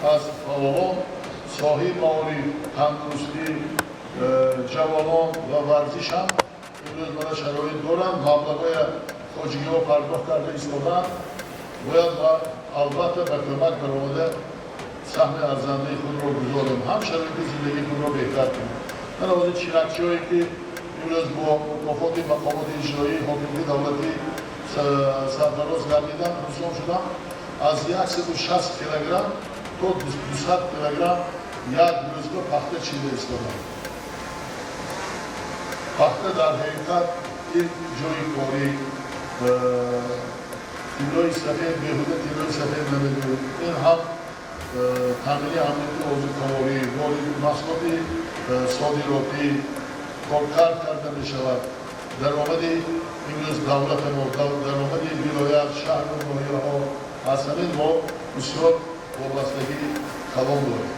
Аз фаъолон соҳаи маориф, тандурустӣ, ҷавонон ва варзиш ҳам имрӯз мана шароит доранд, маблағҳоя хоҷигиҳо пардохт карда истодаанд. Бояд ва албатта ба кӯмак баромада, саҳми арзандаи худро гузорем, ҳам шароити зиндагии худро беҳтар кунем. Мана ҳозир чинакчиҳое, ки имрӯз бо мукофоти мақомоти иҷроии ҳокимияти давлатӣ сарфароз гардиданд, хурсанд шудам. Аз 160 килограмм то 200 килограмм як рӯзга пахта чида истоданд. Пахта дар ҳақиқат ин ҷои корӣ, тиллои сафед беҳуда тиллои сафед намегӯяд. Ин ҳам таъмини амнияти озуқаворӣ, маҳсулоти содиротӣ коркард карда мешавад. Даромади имрӯз давлати мо, даромади вилоят, шаҳру ноҳияҳо аз ҳамин мо бисёр вобастагии калон дорем.